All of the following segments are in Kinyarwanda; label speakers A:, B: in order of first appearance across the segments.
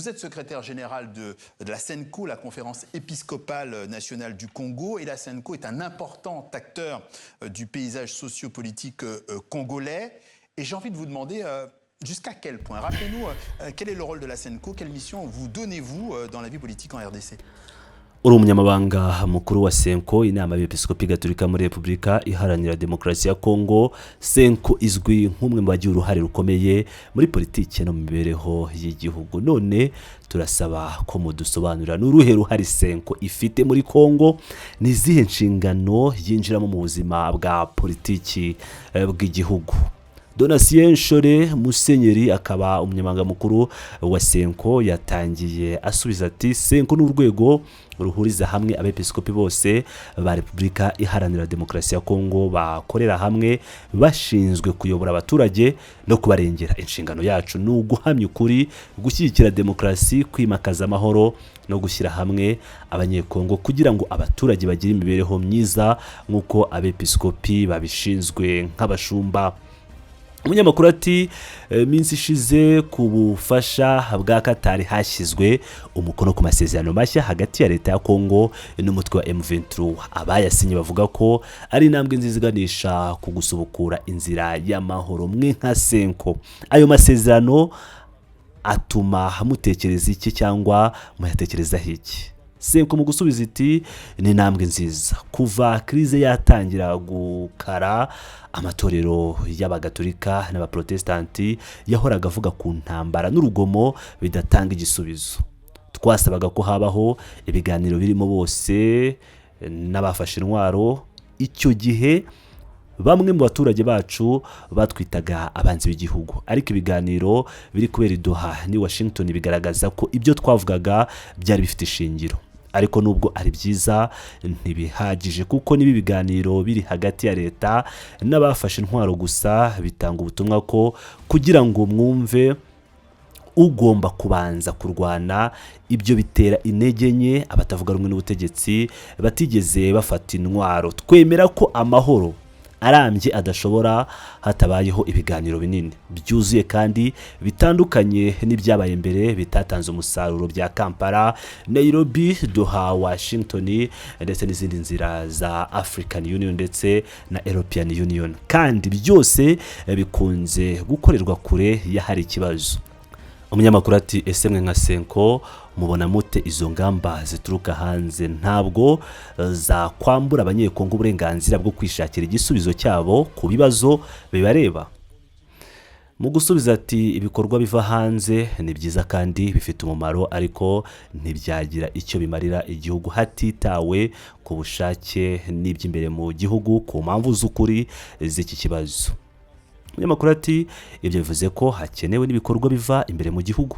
A: Vous êtes secrétaire général de la CENCO, la Conférence épiscopale nationale du Congo, et la CENCO est un important acteur du paysage sociopolitique congolais. Et j'ai envie de vous demander jusqu'à quel point, rappelez-nous, quel est le rôle de la CENCO, quelle mission vous donnez-vous dans la vie politique en RDC?
B: Uri umunyamabanga mukuru wa CENCO, inama y'Abepiskopi Gatolika muri Repubulika Iharanira Demokarasi ya Kongo. CENCO izwi nk'umwe mu bagira uruhare rukomeye muri politiki no mu mibereho y'igihugu. None turasaba ko mudusobanurira: ni uruhe ruhare CENCO ifite muri Kongo? Ni izihe nshingano yinjiramo mu buzima bwa politiki bw'igihugu? Donatien Nshole, musenyeri akaba umunyamabanga mukuru wa CENCO, yatangiye asubiza ati: "CENCO ni urwego ruhuriza hamwe abepiskopi bose ba Repubulika Iharanira Demokarasi ya Kongo, bakorera hamwe bashinzwe kuyobora abaturage no kubarengera. Inshingano yacu ni uguhamya ukuri, gushyigikira demokarasi, kwimakaza amahoro no gushyira hamwe Abanyekongo kugira ngo abaturage bagire imibereho myiza, nk'uko abepiskopi babishinzwe nk'abashumba." Umunyamakuru ati: "Minsi ishize, ku bufasha bwa Katari, hashyizwe umukono ku masezerano mashya hagati ya leta ya Kongo n'umutwe wa M23. Abayasinye bavuga ko ari intambwe nziza iganisha ku gusubukura inzira y'amahoro. Mwe nka CENCO, ayo masezerano atuma mutekereza iki cyangwa muyatekerezaho iki?" CENCO mu gusubiza iti: "Ni intambwe nziza. Kuva crise yatangira gukara, amatorero y'Abagatolika n'Abaprotesitanti yahoraga avuga ku ntambara n'urugomo bidatanga igisubizo. Twasabaga ko habaho ibiganiro birimo bose n'abafashe intwaro. Icyo gihe bamwe mu baturage bacu batwitaga abanzi b'igihugu, ariko ibiganiro biri kubera i Doha ni Washington bigaragaza ko ibyo twavugaga byari bifite ishingiro. Ariko nubwo ari byiza, ntibihagije, kuko niba ibiganiro biri hagati ya leta n'abafashe intwaro gusa, bitanga ubutumwa ko kugira ngo mwumve ugomba kubanza kurwana. Ibyo bitera intege nke abatavuga rumwe n'ubutegetsi batigeze bafata intwaro. Twemera ko amahoro arambye adashobora hatabayeho ibiganiro binini, byuzuye kandi bitandukanye n'ibyabaye mbere bitatanze umusaruro bya Kampala, Nairobi, Doha, Washington ndetse n'izindi nzira za African Union ndetse na European Union, kandi byose bikunze gukorerwa kure y'ahari ikibazo." Umunyamakuru ati: "Ese mwe nka CENCO mubona mute izo ngamba zituruka hanze? Ntabwo zakwambura Abanyekongo uburenganzira bwo kwishakira igisubizo cyabo ku bibazo bibareba?" Mu gusubiza ati: "Ibikorwa biva hanze ni byiza kandi bifite umumaro, ariko ntibyagira icyo bimarira igihugu hatitawe ku bushake n'iby'imbere mu gihugu ku mpamvu z'ukuri z'iki kibazo." Umunyamakuru ati: "Ibyo bivuze ko hakenewe n'ibikorwa biva imbere mu gihugu?"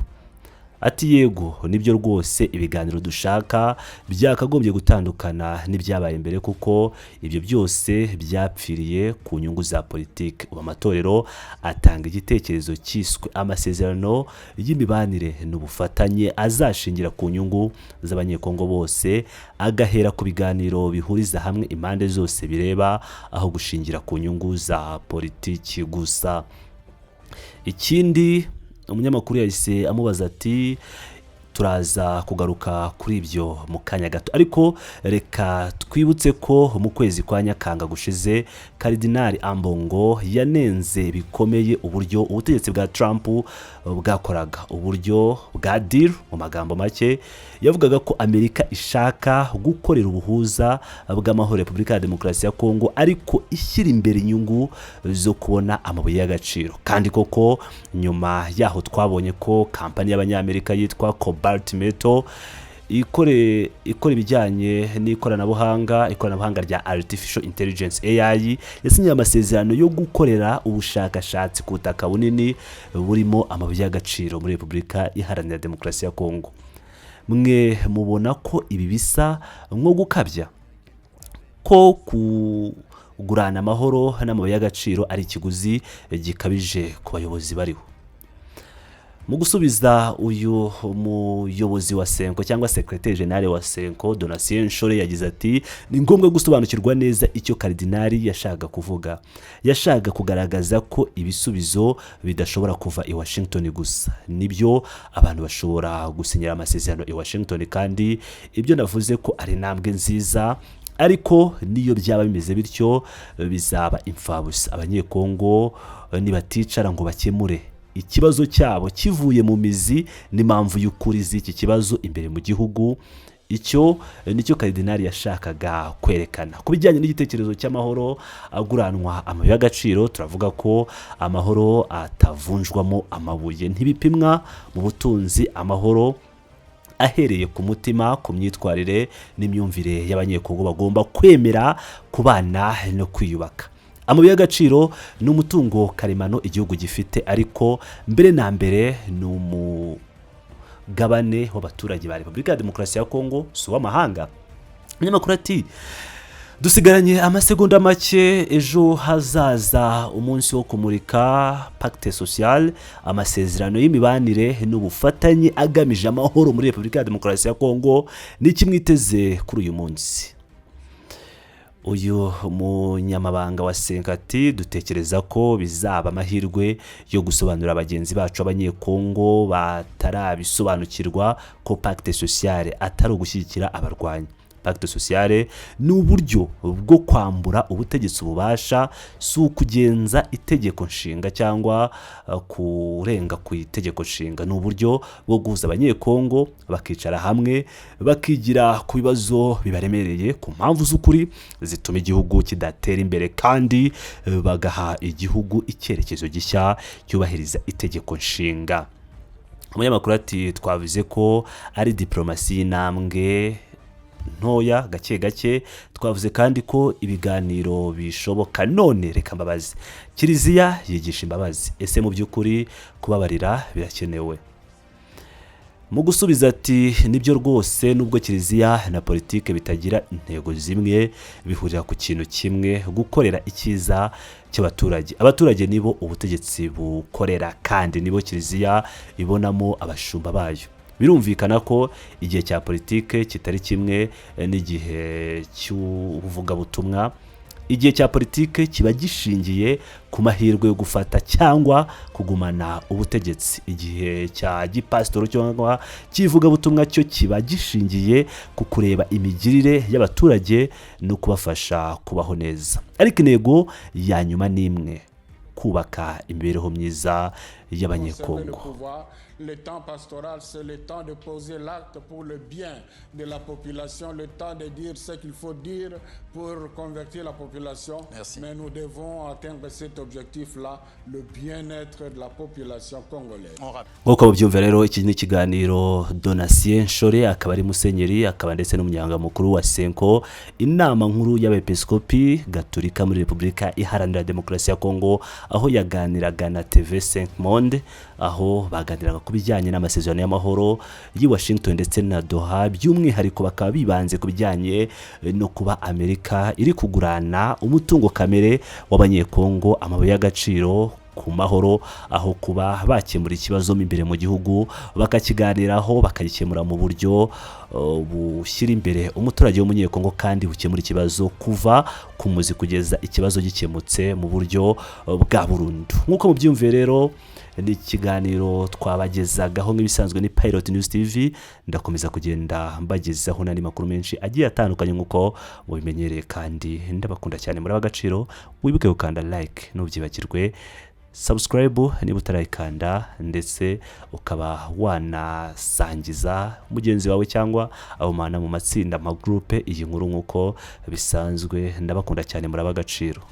B: Ati: "Yego, nibyo rwose. Ibiganiro dushaka byakagombye gutandukana n'ibyabaye mbere, kuko ibyo byose byapfiriye ku nyungu za politiki. Ubu amatorero atanga igitekerezo cyiswe amasezerano y'imibanire n'ubufatanye azashingira ku nyungu z'Abanyekongo bose, agahera ku biganiro bihuriza hamwe impande zose bireba, aho gushingira ku nyungu za politiki gusa." Ikindi umunyamakuru yahise amubaza ati: "Turaza kugaruka kuri ibyo mu kanya gato, ariko reka twibutse ko mu kwezi kwa Nyakanga gushize Karidinali Ambongo yanenze bikomeye uburyo ubutegetsi bwa Trump bwakoraga uburyo bwa deal. Mu magambo make, yavugaga ko Amerika ishaka gukorera ubuhuza bw'amahoro Repubulika ya Demokarasi ya Kongo, ariko ishyira imbere inyungu zo kubona amabuye y'agaciro. Kandi koko nyuma yaho twabonye ko kampani y'Abanyamerika yitwa Cobalt Metal ikora ibijyanye n'ikoranabuhanga, ikoranabuhanga rya artificial intelligence, AI, yasinyiye amasezerano yo gukorera ubushakashatsi ku butaka bunini burimo amabuye y'agaciro muri Repubulika Iharanira Demokarasi ya Kongo. Mwe mubona ko ibi bisa nko gukabya, ko kugurana amahoro n'amabuye y'agaciro ari ikiguzi gikabije ku bayobozi bariho?" Mu gusubiza, uyu muyobozi wa CENCO cyangwa secrétaire général wa CENCO, Donatien Nshole, yagize ati: "Ni ngombwa gusobanukirwa neza icyo karidinali yashakaga kuvuga. Yashakaga kugaragaza ko ibisubizo bidashobora kuva i Washington gusa. Nibyo, abantu bashobora gusinyira amasezerano i Washington, kandi ibyo navuze ko ari intambwe nziza, ariko niyo byaba bimeze bityo bizaba imfabusa Abanyekongo nibaticara ngo bakemure ikibazo cyabo kivuye mu mizi n'impamvu y'ukuri z'iki kibazo imbere mu gihugu." Icyo nicyo karidinali yashakaga kwerekana. Ku bijyanye n'igitekerezo cy'amahoro aguranwa amabuye y'agaciro, turavuga ko amahoro atavunjwamo amabuye, ntibipimwa mu butunzi. Amahoro ahereye ku mutima, ku myitwarire n'imyumvire y'Abanyekongo bagomba kwemera kubana no kwiyubaka. Amabuye y'agaciro ni umutungo karemano igihugu gifite, ariko mbere na mbere ni umugabane w'abaturage ba Repubulika ya Demokarasi ya Kongo, si uw'amahanga. Umunyamakuru ati: "Dusigaranye amasegonda make, ejo hazaza umunsi wo kumurika Pacte social, amasezerano y'imibanire n'ubufatanye agamije amahoro muri Repubulika ya Demokarasi ya Kongo. Ni iki mwiteze kuri uyu munsi?" Uyu munyamabanga wa CENCO ati: "Dutekereza ko bizaba amahirwe yo gusobanurira bagenzi bacu Abanyekongo batarabisobanukirwa ko Pacte social atari ugushyigikira abarwanyi. Pacte social ni uburyo bwo kwambura ubutegetsi ububasha, si ukugenza itegeko nshinga cyangwa kurenga ku itegeko nshinga. Ni uburyo bwo guhuza Abanyekongo bakicara hamwe, bakigira ku bibazo bibaremereye, ku mpamvu z'ukuri zituma igihugu kidatera imbere, kandi bagaha igihugu icyerekezo gishya cyubahiriza itegeko nshinga." Umunyamakuru ati: "Twavuze ko ari diporomasi y'intambwe ntoya, gake gake. Twavuze kandi ko ibiganiro bishoboka. None reka mbabazi, Kiliziya yigisha imbabazi. Ese mu by'ukuri kubabarira birakenewe?" Mu gusubiza ati: "Nibyo rwose, nubwo Kiliziya na politike bitagira intego zimwe, bihurira ku kintu kimwe: gukorera icyiza cy'abaturage. Abaturage nibo ubutegetsi bukorera, kandi nibo Kiliziya ibonamo abashumba bayo. Birumvikana ko igihe cya politike kitari kimwe n'igihe cy'ubuvugabutumwa. Igihe cya politike kiba gishingiye ku mahirwe yo gufata cyangwa kugumana ubutegetsi. Igihe cya gipasitoro cyangwa cy'ivugabutumwa cyo kiba gishingiye ku kureba imigirire y'abaturage no kubafasha kubaho neza. Ariko intego ya nyuma ni imwe: kubaka imibereho myiza y'Abanyekongo."
C: Le temps pastoral, c'est le temps de poser l'acte pour le bien de la population, le temps de dire ce qu'il faut dire pour convertir la population.
A: Merci.
C: Mais nous devons atteindre cet objectif-là, le bien-être de la population congolaise.
A: On rappelle.
B: Nk'uko mubyumva rero, iki ni ikiganiro Donatien Nshole, akaba ari musenyeri, akaba ndetse n'umunyamabanga mukuru wa CENCO, inama nkuru y'Abepiskopi Gaturika muri Repubulika Iharanira Demokarasi ya Kongo, aho yaganiraga na TV 5 Monde, aho baganiraga ku bijyanye n'amasezerano y'amahoro y'i Washington ndetse na Doha, by'umwihariko bakaba bibanze ku bijyanye no kuba Amerika iri kugurana umutungo kamere w'Abanyekongo, amabuye y'agaciro, ku mahoro, aho kuba bakemura ikibazo mo imbere mu gihugu, bakakiganiraho, bakagikemura mu buryo bushyira imbere umuturage w'Umunyekongo kandi bukemura ikibazo kuva ku muzi kugeza ikibazo gikemutse mu buryo bwa burundu. Nk'uko mubyumviye rero, ni ikiganiro twabagezagaho nk'ibisanzwe, ni Pilot News TV. Ndakomeza kugenda mbagezaho n'andi makuru menshi agiye atandukanye nk'uko mubimenyereye, kandi ndabakunda cyane, muri agaciro. Wibuke gukanda like, ntubyibagirwe subscribe niba utarayikanda, ndetse ukaba wanasangiza mugenzi wawe cyangwa abo mubana mu matsinda, amagurupe, iyi nkuru nk'uko bisanzwe. Ndabakunda cyane, muri agaciro.